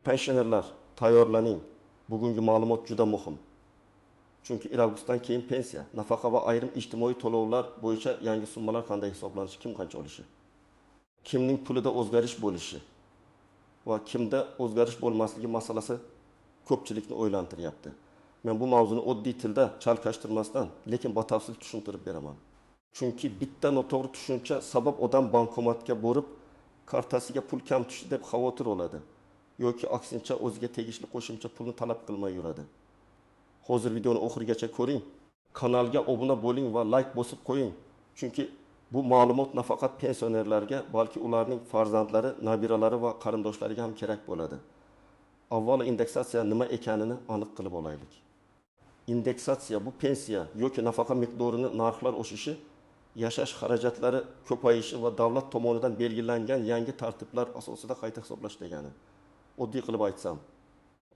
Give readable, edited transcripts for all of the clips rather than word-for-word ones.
Pensionerlar, tayyorlaning. Bugungi ma'lumot juda muhim. Chunki 1 avgustdan keyin pensiya, nafaqa va ayrim ijtimoiy to'lovlar bo'yicha yangi summalar qanday hisoblanishi, kim qancha olishi, kimning pulida o'zgarish bo'lishi va kimda o'zgarish bo'lmasligi masalasi ko'pchilikni o'ylantiryapti. Men bu mavzuni oddiy tilda chalkashtirmasdan, lekin batafsil tushuntirib beraman. Chunki bitta noto'g'ri tushuncha sabab odam bankomatga borib, kartasiga pul kam tushdi deb xavotir oladi yoki aksincha o'ziga tegishli qo'shimcha pulni talab qilmay yuradi. Hozir videoni oxirigacha ko'ring, kanalga obuna bo'ling va like bosib qo'ying. Chunki bu ma'lumot nafaqat pensionerlarga, balki ularning farzandlari, nabiralari va qarindoshlariga ham kerak bo'ladi. Avvalo indeksatsiya nima ekanini aniq qilib olaylik. Indeksatsiya bu pensiya yoki nafaqa miqdorini narxlar oshishi, yashash xarajatlari ko'payishi va davlat tomonidan belgilangan yangi tartiblar asosida qayta hisoblash degani. Oddiy qilib aytsam,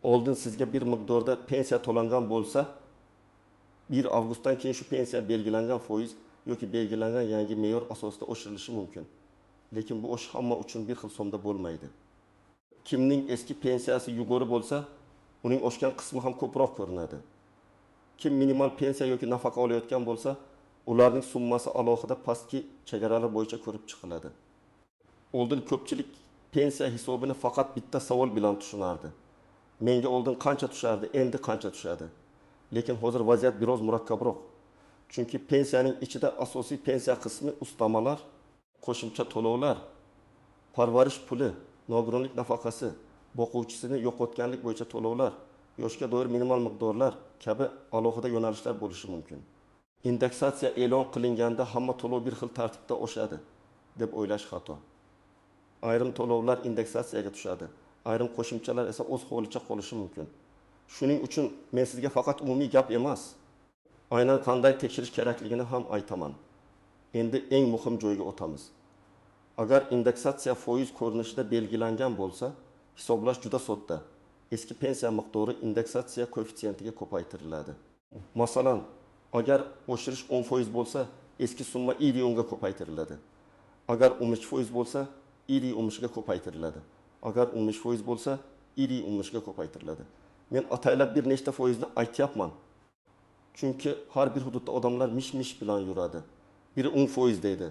oldin sizga bir miqdorda pensiya to'langan bo'lsa, 1 avgustdan keyin shu pensiya belgilangan foiz yoki belgilangan yangi me'yor asosida oshirilishi mumkin. Lekin bu oshish hamma uchun bir xil so'mda bo'lmaydi. Kimning eski pensiyasi yuqori bo'lsa, uning oshgan qismi ham ko'proq ko'rinadi. Kim minimal pensiya yoki nafaqa olayotgan bo'lsa, ularning summasi alohida pastki chegaralar bo'yicha ko'rib chiqiladi. Oldin ko'pchilik pensiya hisobini faqat bitta savol bilan tushunardi. Menga oldin qancha tushardi, endi qancha tushadi? Lekin hozir vaziyat biroz murakkabroq. Chunki pensiyaning ichida asosiy pensiya qismi ustamalar, qo'shimcha to'lovlar, parvarish puli, nogironlik nafaqasi, boquvchisini yo'qotganlik bo'yicha to'lovlar, yoshga doir minimal miqdorlar kabi alohida yo'nalishlar bo'lishi mumkin. Indeksatsiya e'lon qilinganda hamma to'lov bir xil tartibda oshadi deb o'ylash xato. Ayrim to'lovlar indeksatsiyaga tushadi, ayrim qo'shimchalar esa o'z holicha qolishi mumkin. Shuning uchun men sizga faqat umumiy gap emas, aynan qanday tekshirish kerakligini ham aytaman. Endi eng muhim joyga o'tamiz. Agar indeksatsiya foiz ko'rinishida belgilangan bo'lsa, hisoblash juda sodda. Eski pensiya miqdori indeksatsiya koeffitsiyentiga ko'paytiriladi. Masalan, agar oshirish 10% bo'lsa, eski summa 10 ga ko'paytiriladi. Agar 13% bo'lsa, 13 ga ko'paytiriladi. Agar 15% bo'lsa, 15 ga ko'paytiriladi. Men ataylab bir nechta foizni aytyapman. Chunki har bir hududda odamlar mish-mish bilan yuradi. Biri 10% deydi,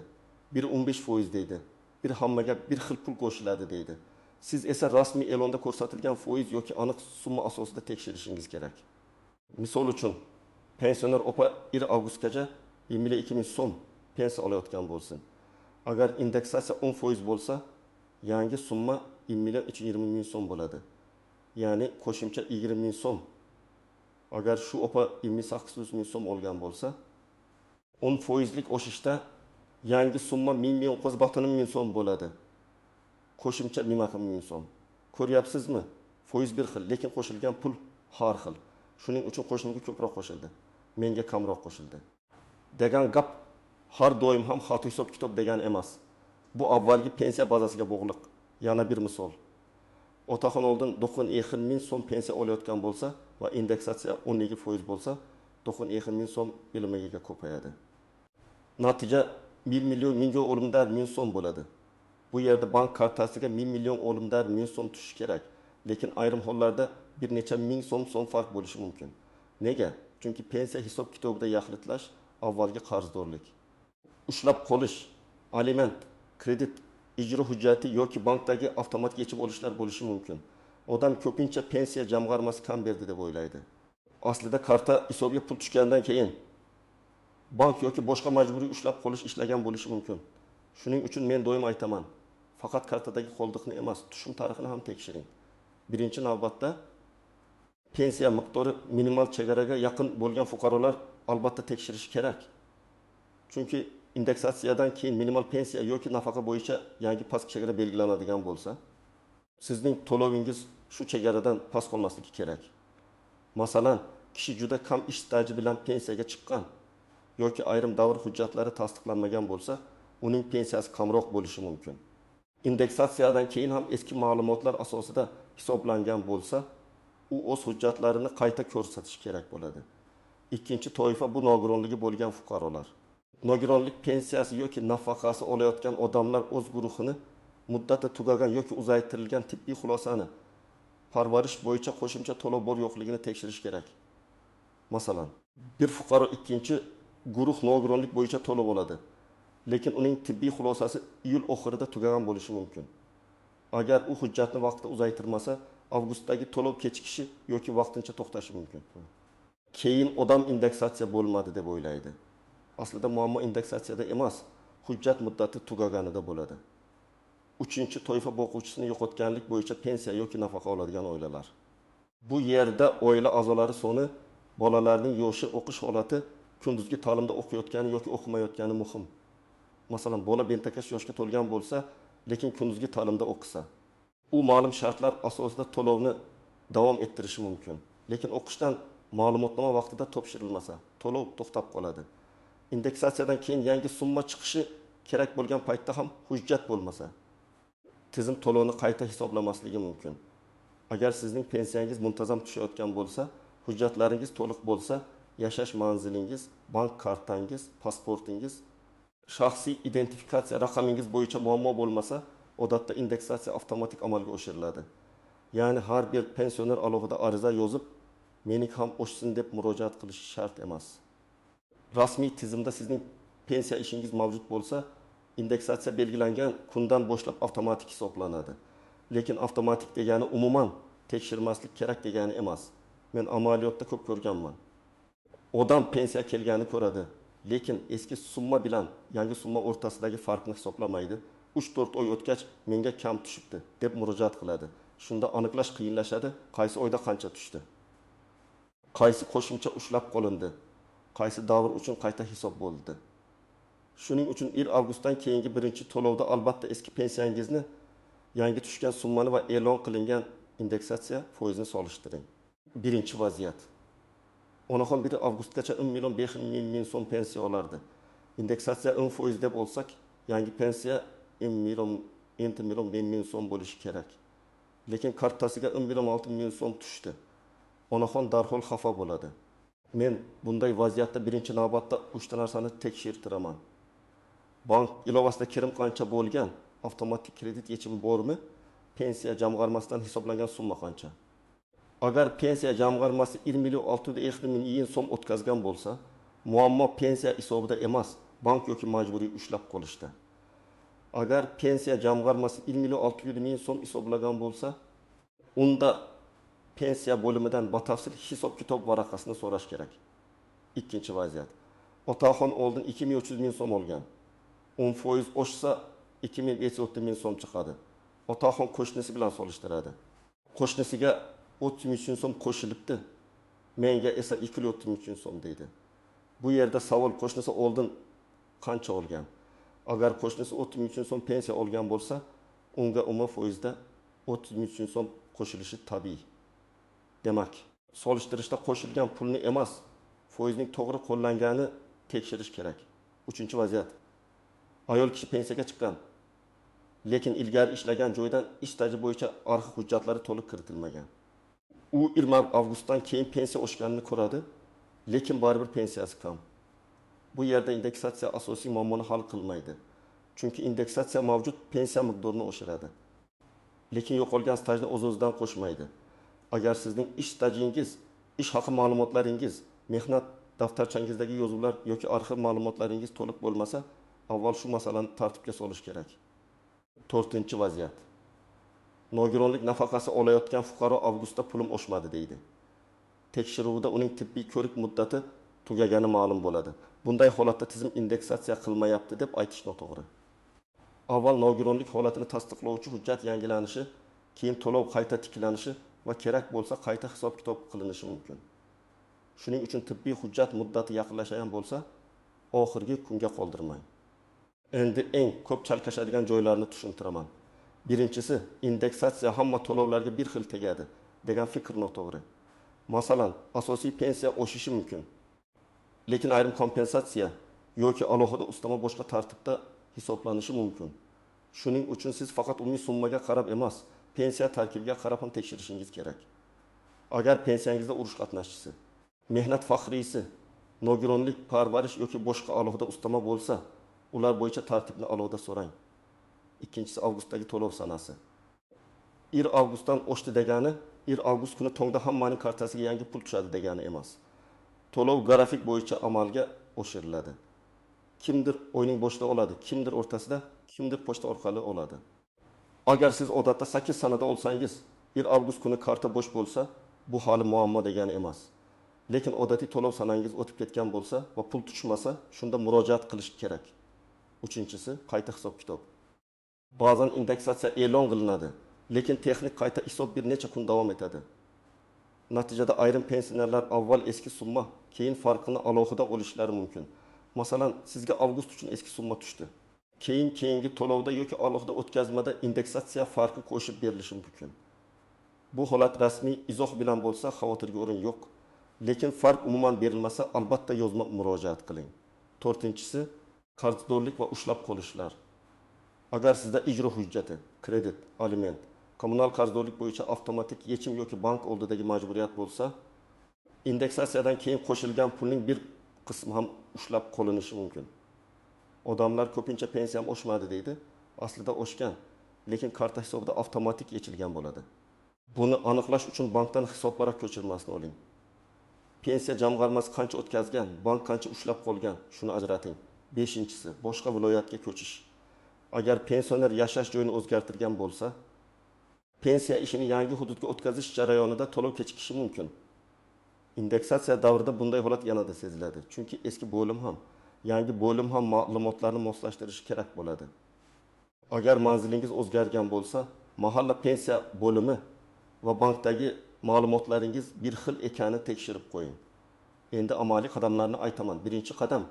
biri 15% deydi, biri hammaga bir xil pul qo'shiladi deydi. Siz esa rasmiy e'londa ko'rsatilgan foiz yoki aniq summa asosida tekshirishingiz kerak. Misol uchun, pensioner opa 1 avgustgacha 22 000 so'm pensiya olayotgan bo'lsin. Agar indeksatsiya 10% bo'lsa, yangi summa 1 320 000 so'm bo'ladi. Ya'ni qo'shimcha 20 000 so'm. Agar shu opa 2800 000 so'm olgan bo'lsa, 10%lik oshishda yangi summa 1 990 000 so'm bo'ladi. Qo'shimcha 1000 ming so'm. Ko'ryapsizmi? Foiz bir xil, lekin qo'shilgan pul har xil. Shuning uchun qo'shnimga ko'proq qo'shildi, menga kamroq qo'shildi degan gap har doim ham xato hisob kitob degani emas. Bu avvalgi pensiya bazasiga bog'liq. Yana bir misol. Otaxon oldin 92 ming so'm pensiya olayotgan bo'lsa va indeksatsiya 12% bo'lsa, 92 ming so'm ilmiga ko'payadi. Natija 1 million 1000 ming so'm bo'ladi. Bu yerda bank kartasiga 1 million 10 ming so'm tushishi kerak. Lekin ayrim hollarda bir necha ming so'm farq bo'lishi mumkin. Nega? Chunki pensiya hisob kitobida yaxlitlash avvalgi qarzdorlik, ushlab qolish, aliment, kredit, ijro hujjati yoki bankdagi avtomat yechib olishlar bo'lishi mumkin. Odam ko'pincha pensiya jamg'armasi kam berdi deb o'ylaydi. Aslida karta hisobiga pul tushgandan keyin bank yoki boshqa majburiy ushlab qolish ishlagan bo'lishi mumkin. Shuning uchun men doim aytaman, faqat kartadagi qoldiqni emas, tushum tarixini ham tekshiring. Birinchi navbatda pensiya miqdori minimal chegaraga yaqin bo'lgan fuqarolar albatta tekshirishi kerak. Chunki indeksatsiyadan keyin minimal pensiya yoki nafaqa bo'yicha yangi pastki chegara belgilanadigan bo'lsa, sizning to'lovingiz shu chegaradan past qolmasligi kerak. Masalan, kishi juda kam ish staji bilan pensiyaga chiqqan yoki ayrim davr hujjatlari tasdiqlanmagan bo'lsa, uning pensiyasi kamroq bo'lishi mumkin. Indeksatsiyadan keyin ham eski ma'lumotlar asosida hisoblangan bo'lsa, u o'z hujjatlarini qayta ko'rsatishi kerak bo'ladi. Ikkinchi toifa bu nogironligi bo'lgan fuqarolar. Nogironlik pensiyasi yoki nafaqasi olayotgan odamlar o'z guruhini muddati tugagan yoki uzaytirilgan tibbiy xulosani parvarish bo'yicha qo'shimcha to'lov bor yo'qligini tekshirish kerak. Masalan, bir fuqaro ikkinchi guruh nogironlik bo'yicha to'lov oladi, lekin uning tibbiy xulosasi iyul oxirida tugagan bo'lishi mumkin. Agar u hujjatni vaqtida uzaytirmasa, avgustdagi to'lov kechikishi yoki vaqtincha to'xtashi mumkin. Keyin odam indeksatsiya bo'lmadi deb o'ylaydi. Aslida muammo indeksatsiyada emas, hujjat muddati tugaganida bo'ladi. Uchinchi toifa boquvchisini yo'qotganlik bo'yicha pensiya yoki nafaqa oladigan oilalar. Bu yerda oila a'zolari soni, bolalarning yoshi, o'qish holati, kunduzgi ta'limda o'qiyotgani yoki o'qimayotgani muhim. Masalan, bola bentakash yoshga to'lgan bo'lsa, lekin kunduzgi ta'limda o'qisa, u ma'lum shartlar asosida to'lovni davom ettirishi mumkin. Lekin o'qishdan ma'lumotnoma vaqtida topshirilmasa, to'lov to'xtab qoladi. Indeksatsiyadan keyin yangi summa chiqishi kerak bo'lgan paytda ham hujjat bo'lmasa, tizim to'lovni qayta hisoblamasligi mumkin. Agar sizning pensiyangiz muntazam tushayotgan bo'lsa, hujjatlaringiz to'liq bo'lsa, yashash manzilingiz, bank kartangiz, pasportingiz, shaxsiy identifikatsiya raqamingiz bo'yicha muammo bo'lmasa, odatda indeksatsiya avtomatik amalga oshiriladi. Ya'ni har bir pensioner alohida ariza yozib, meniki ham oshsin deb murojaat qilishi shart emas. Rasmiy tizimda sizning pensiya ishingiz mavjud bo'lsa, indeksatsiya belgilangan kundan boshlab avtomatik hisoblanadi. Lekin avtomatik degani umuman tekshirmaslik kerak degani emas. Men amaliyotda ko'p ko'rganman. Odam pensiya kelganini ko'radi, lekin eski summa bilan yangi summa o'rtasidagi farqni hisoblamaydi. 3-4 oy o'tgach menga kam tushibdi deb murojaat qiladi. Shunda aniqlash qiyinlashadi, qaysi oyda qancha tushdi, qaysi qo'shimcha ushlab qolindi, qaysi davr uchun qayta hisob bo'ldi. Shuning uchun 1 avgustdan keyingi birinchi to'lovda albatta eski pensiyangizni, yangi tushgan summani va e'lon qilingan indeksatsiya foizini solishtiring. Birinchi vaziyat. Onaxon 1 avgustgacha 1 million 5 ming so'm pensiya olardi. Indeksatsiya 10% deb olsak, yangi pensiya 1 million 1 million 5 ming so'm bo'lishi kerak. Lekin kartasiga 1 million 6 ming so'm tushdi. Onaxon darhol xafa bo'ladi. Men bunday vaziyatda birinchi navbatda uchta narsani tekshirtiraman. Bank ilovasida kirim qancha bo'lgan, avtomatik kredit yechimi bormi, pensiya jamg'armasidan hisoblangan summa qancha? Agar pensiya jamg'armasi 1 million 650 ming so'm o'tkazgan bo'lsa, muammo pensiya hisobida emas, bank yoki majburiy ushlab qolishda. Agar pensiya jamg'armasi 1 million 600 ming so'm hisoblagan bo'lsa, unda pensiya bo'limidan batafsil hisob-kitob varaqasini so'rash kerak. Ikkinchi vaziyat. Otaxon oldin 2300 ming so'm olgan. 10% oshsa 2530 ming so'm chiqadi. Otaxon qo'shnisi bilan solishtiradi. Qo'shnisiga 33 ming so'm qo'shilibdi. Menga esa 233 ming so'm deydi. Bu yerda savol, qo'shnisi oldin qancha olgan? Agar qo'shnisi 33 ming so'm pensiya olgan bo'lsa, unga umumiy foizda 33 ming so'm qo'shilishi tabiiy. Demak, solishtirishda qo'shilgan pulni emas, foizning to'g'ri qo'llangani tekshirish kerak. Uchinchi vaziyat. Ayol kishi pensiyaga chiqqan, lekin ilgari ishlagan joydan ish staji bo'yicha arxiv hujjatlari to'liq kiritilmagan. U 20 avgustdan keyin pensiya oshganini ko'radi, lekin baribir pensiyasi kam. Bu yerda indeksatsiya asosiy muammoni hal qilmaydi. Chunki indeksatsiya mavjud pensiya miqdorini oshiradi. Lekin yo'qolgan stajni o'z-o'zidan qo'shmaydi. Agar sizning ish stajingiz, ish haqi ma'lumotlaringiz, mehnat daftarchangizdagi yozuvlar yoki arxiv ma'lumotlaringiz to'liq bo'lmasa, avval shu masalani tartibga solish kerak. To'rtinchi vaziyat. Nogironlik nafaqasi olayotgan fuqaro avgustda pulim oshmadi deydi. Tekshiruvda uning tibbiy ko'rik muddati tugagani ma'lum bo'ladi. Bunday holatda tizim indeksatsiya qilmayapti deb aytish noto'g'ri. Avval nogironlik holatini tasdiqlovchi hujjat yangilanishi, keyin to'lov qayta tiklanishi va kerak bo'lsa qayta hisob-kitob qilinishi mumkin. Shuning uchun tibbiy hujjat muddati yaqinlashgan bo'lsa, oxirgi kunga qoldirmang. Endi eng ko'p chalkashadigan joylarni tushuntiraman. Birinchisi, indeksatsiya hamma to'lovlarga bir xil tegadi degan fikr noto'g'ri. Masalan, asosiy pensiya oshishi mumkin. Lekin ayrim kompensatsiya yoki alohida ustama boshqa tartibda hisoblanishi mumkin. Shuning uchun siz faqat umumiy summaga qarab emas, pensiya tarkibiga qarab ham tekshirishingiz kerak. Agar pensiyangizda urush qatnashchisi, mehnat faxriysi, nogironlik, parvarish yoki boshqa alohida ustama bo'lsa, ular bo'yicha tartibni alohida so'rang. Ikkinchisi, avgustdagi to'lov sanasi. 1 avgustdan oshdi degani 1 avgust kuni tongda hammaning kartasiga yangi pul tushadi degani emas. To'lov grafik bo'yicha amalga oshiriladi. Kimdir oyning boshida oladi, kimdir o'rtasida, kimdir pochta orqali oladi. Agar siz odatda 8 sanada olsangiz, 1 avgust kuni karta bo'sh bo'lsa, bu hali muammo degani emas. Lekin odatiy to'lov sanangiz o'tib ketgan bo'lsa va pul tushmasa, shunda murojaat qilish kerak. Uchinchisi, qayta hisob kitob. Ba'zan indeksatsiya e'lon qilinadi, lekin texnik qayta hisob bir necha kun davom etadi. Natijada ayrim pensionerlar avval eski summa, keyin farqini alohida olishlari mumkin. Masalan, sizga avgust uchun eski summa tushdi. Keyin keyingi to'lovda yoki alohida o'tkazmada indeksatsiya farqi qo'shib berilishi mumkin. Bu holat rasmiy izoh bilan bo'lsa, xavotirga o'rin yo'q. Lekin farq umuman berilmasa, albatta yozma murojaat qiling. To'rtinchisi, qarzdorlik va ushlab qolishlar. Agar sizda ijro hujjati, kredit, aliment, kommunal qarzdorlik bo'yicha avtomatik yechim yoki bank oldidagi majburiyat bo'lsa, indeksatsiyadan keyin qo'shilgan pulning bir qismi ham ushlab qolinishi mumkin. Odamlar ko'pincha pensiyam oshmadi deydi, aslida oshgan, lekin karta hisobida avtomatik yechilgan bo'ladi. Buni aniqlash uchun bankdan hisobvaraq ko'chirmasini oling. Pensiya jamg'armasi qancha o'tkazgan, bank qancha ushlab qolgan, shuni ajrating. Beshinchisi, boshqa viloyatga ko'chish. Agar pensioner yashash joyini o'zgartirgan bo'lsa, pensiya ishini yangi hududga o'tkazish jarayonida to'lov kechikishi mumkin. Indeksatsiya davrida bunday holat yanada seziladi, chunki eski bo'lim ham, yangi bo'lim ham ma'lumotlarni moslashtirishi kerak bo'ladi. Agar manzilingiz o'zgargan bo'lsa, mahalla pensiya bo'limi va bankdagi ma'lumotlaringiz bir xil ekanini tekshirib qo'ying. Endi amaliy qadamlarni aytaman. Birinchi qadam,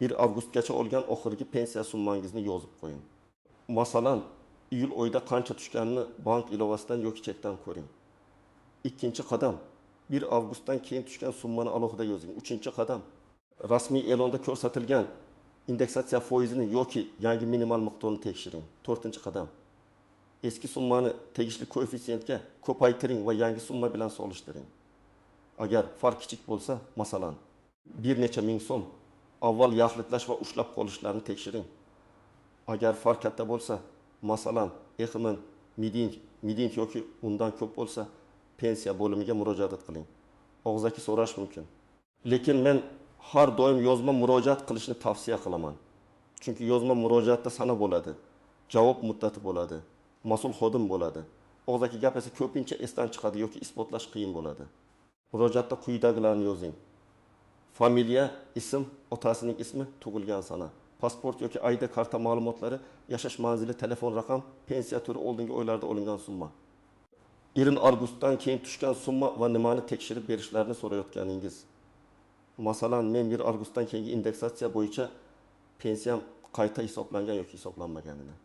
1 avgustgacha olgan oxirgi pensiya summangizni yozib qo'ying. Masalan, iyul oyida qancha tushganini bank ilovasidan yoki chekdan ko'ring. Ikkinchi qadam, 1 avgustdan keyin tushgan summani alohida yozing. Uchinchi qadam, rasmiy e'londa ko'rsatilgan indeksatsiya foizini yoki yangi minimal miqdorini tekshiring. To'rtinchi qadam, eski summani tegishli koeffitsiyentga ko'paytiring va yangi summa bilan solishtiring. Agar farq kichik bo'lsa, masalan, bir necha ming so'm, avval yaxlitlash va ushlab qolishlarni tekshiring. Agar farq katta bo'lsa, masalan, 2000 miding yoki undan ko'p bo'lsa, pensiya bo'limiga murojaat qiling. Og'zaki so'rash mumkin. Lekin men har doim yozma murojaat qilishni tavsiya qilaman. Chunki yozma murojaatda sana bo'ladi, javob muddati bo'ladi, mas'ul xodim bo'ladi. Og'zaki gap esa ko'pincha esdan chiqadi yoki isbotlash qiyin bo'ladi. Murojaatda quyidagilarni yozing. Familiya, ism, otasining ismi, tug'ilgan sana, pasport yoki ID karta ma'lumotlari, yashash manzili, telefon raqam, pensiya turi, oldingi oylarda olingan summa. 1 avgustdan keyin tushgan summa va nimani tekshirib berishlarini so'rayotganingiz. Masalan, men 1 avgustdan keyingi indeksatsiya bo'yicha pensiyam qayta hisoblangan yoki hisoblanmaganini,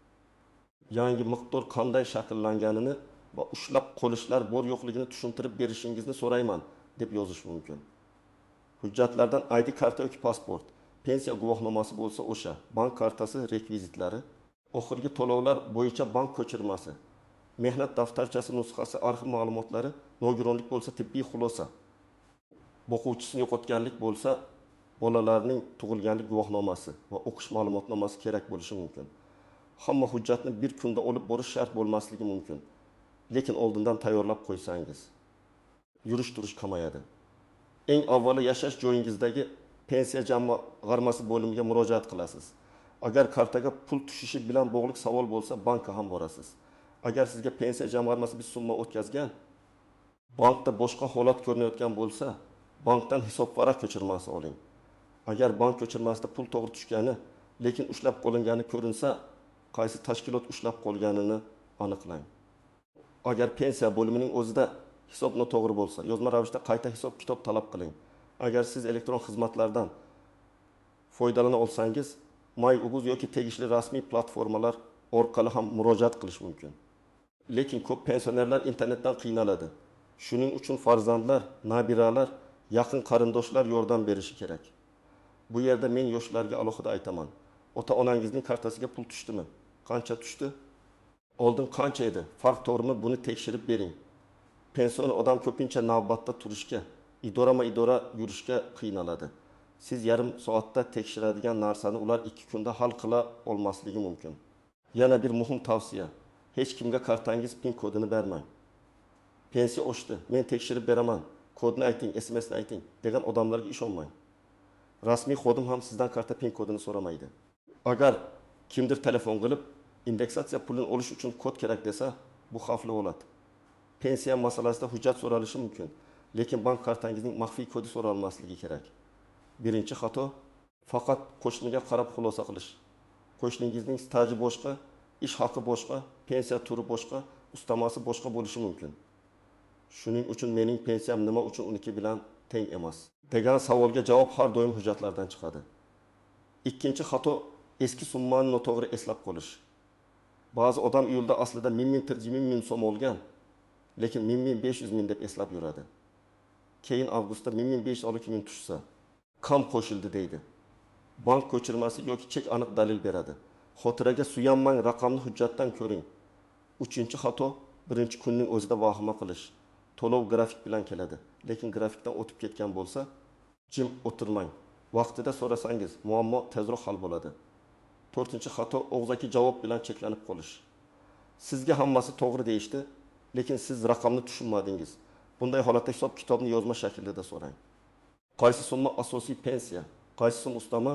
yangi miqdor qanday shakllanganini va ushlab qolishlar bor yo'qligini tushuntirib berishingizni so'rayman deb yozish mumkin. Hujjatlardan ID karta yoki pasport, pensiya guvohnomasi bo'lsa o'sha, bank kartasi rekvizitlari, oxirgi to'lovlar bo'yicha bank ko'chirmasi, mehnat daftarchasi nusxasi, arxiv ma'lumotlari, nogironlik bo'lsa tibbiy xulosa, boquvchisini yo'qotganlik bo'lsa bolalarning tug'ilganlik guvohnomasi va o'qish ma'lumotnomasi kerak bo'lishi mumkin. Hamma hujjatni bir kunda olib borish shart bo'lmasligi mumkin, lekin oldindan tayyorlab qo'ysangiz, yurish turish kamayadi. Eng avvalo yashash joyingizdagi pensiya jamg'armasi bo'limiga murojaat qilasiz. Agar kartaga pul tushishi bilan bog'liq savol bo'lsa, bankka ham borasiz. Agar sizga pensiya jamg'armasi bir summa o'tkazgan, bankda boshqa holat ko'rinayotgan bo'lsa, bankdan hisobvaraq ko'chirmasi oling. Agar bank ko'chirmasida pul to'g'ri tushgani, lekin ushlab qolingani ko'rinsa, qaysi tashkilot ushlab qolganini aniqlang. Agar pensiya bo'limining o'zida hisob noto'g'ri bo'lsa, yozma ravishda qayta hisob kitob talab qiling. Agar siz elektron xizmatlardan foydalana olsangiz, MyUguz yoki tegishli rasmiy platformalar orqali ham murojaat qilish mumkin. Lekin ko'p pensionerlar internetdan qiynaladi. Shuning uchun farzandlar, nabiralar, yaqin qarindoshlar yordam berishi kerak. Bu yerda men yoshlarga alohida aytaman. Ota onangizning kartasiga pul tushdimi? Qancha tushdi? Oldin qancha edi? Farq to'g'rimi? Buni tekshirib bering. Pensioner odam ko'pincha navbatda turishga, idorama idora yurishga qiynaladi. Siz yarim soatda tekshiradigan narsani ular 2 kunda hal qila olmasligi mumkin. Yana bir muhim tavsiya. Hech kimga kartangiz PIN kodini bermang. Pensiya oshdi, men tekshirib beraman, kodni ayting, SMSni ayting, degan odamlarga ishonmang. Rasmiy xodim ham sizdan karta PIN kodini so'ramaydi. Agar kimdir telefon qilib, indeksatsiya pulini olish uchun kod kerak desa, bu xavfli holat. Pensiya masalasida hujjat so'ralishi mumkin, lekin bank kartangizning maxfiy kodi so'ralmasligi kerak. Birinchi xato: faqat qo'shniga qarab xulosa qilish. Qo'shningizning staji boshqa, ish haqi boshqa, pensiya turi boshqa, ustamasi boshqa bo'lishi mumkin. Shuning uchun "Mening pensiyam nima uchun uniki bilan teng emas?" degan savolga javob har doim hujjatlardan chiqadi. Ikkinchi xato: eski summani noto'g'ri eslab qolish. Ba'zi odam iyulda aslida 1040 ming so'm olgan, lekin 1500 ming deb eslab yuradi. Keyin avgustda 1502 ming tushsa, kam qo'shildi deydi. Bank ko'chirmasi yoki chek aniq dalil beradi. Xotiraga suyanmang, raqamni hujjatdan ko'ring. Uchinchi xato: birinchi kunning o'zida vahima qilish. To'lov grafik bilan keladi, lekin grafikdan o'tib ketgan bo'lsa, jim o'tirmang. Vaqtida so'rasangiz, muammo tezroq hal bo'ladi. To'rtinchi xato: og'zaki javob bilan cheklanib qolish. Sizga hammasi to'g'ri deyishdi, lekin siz raqamni tushunmadingiz. Bunday holatda hisob kitobni yozma shaklida so'rang. Qaysi summa asosiy pensiya, qaysi summa ustama,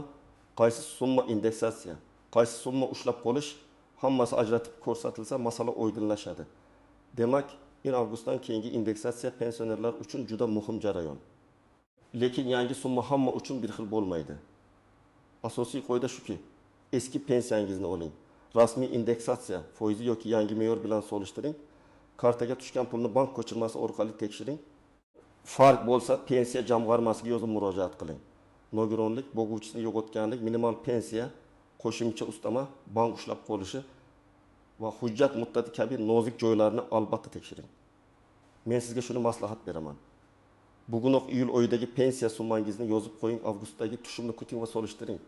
qaysi summa indeksatsiya, qaysi summa ushlab qolish, hammasi ajratib ko'rsatilsa, masala oydinlashadi. Demak, 1 avgustdan keyingi indeksatsiya pensionerlar uchun juda muhim jarayon. Lekin yangi summa hamma uchun bir xil bo'lmaydi. Asosiy qoida shuki, eski pensiyangizni oling, rasmiy indeksatsiya foizi yoki yangi me'yor bilan solishtiring, kartaga tushgan pulni bank ko'chirmasi orqali tekshiring. Farq bo'lsa, pensiya jamg'armasiga yozib murojaat qiling. Nogironlik, bo'g'uvchisini yo'qotganlik, minimal pensiya, qo'shimcha ustama, bank ushlab qolishi va hujjat muddati kabi nozik joylarni albatta tekshiring. Men sizga shuni maslahat beraman: bugunoq iyul oyidagi pensiya summangizni yozib qo'ying, avgustdagi tushumni kuting va solishtiring.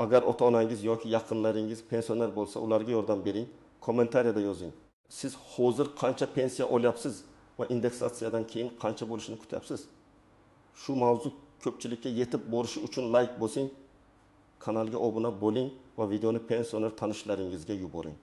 Agar ota onangiz yoki yaqinlaringiz pensioner bo'lsa, ularga yordam bering. Kommentariyada yozing: siz hozir qancha pensiya olyapsiz va indeksatsiyadan keyin qancha bo'lishini kutyapsiz? Shu mavzu ko'pchilikka yetib borishi uchun layk bosing, kanalga obuna bo'ling va videoni pensioner tanishlaringizga yuboring.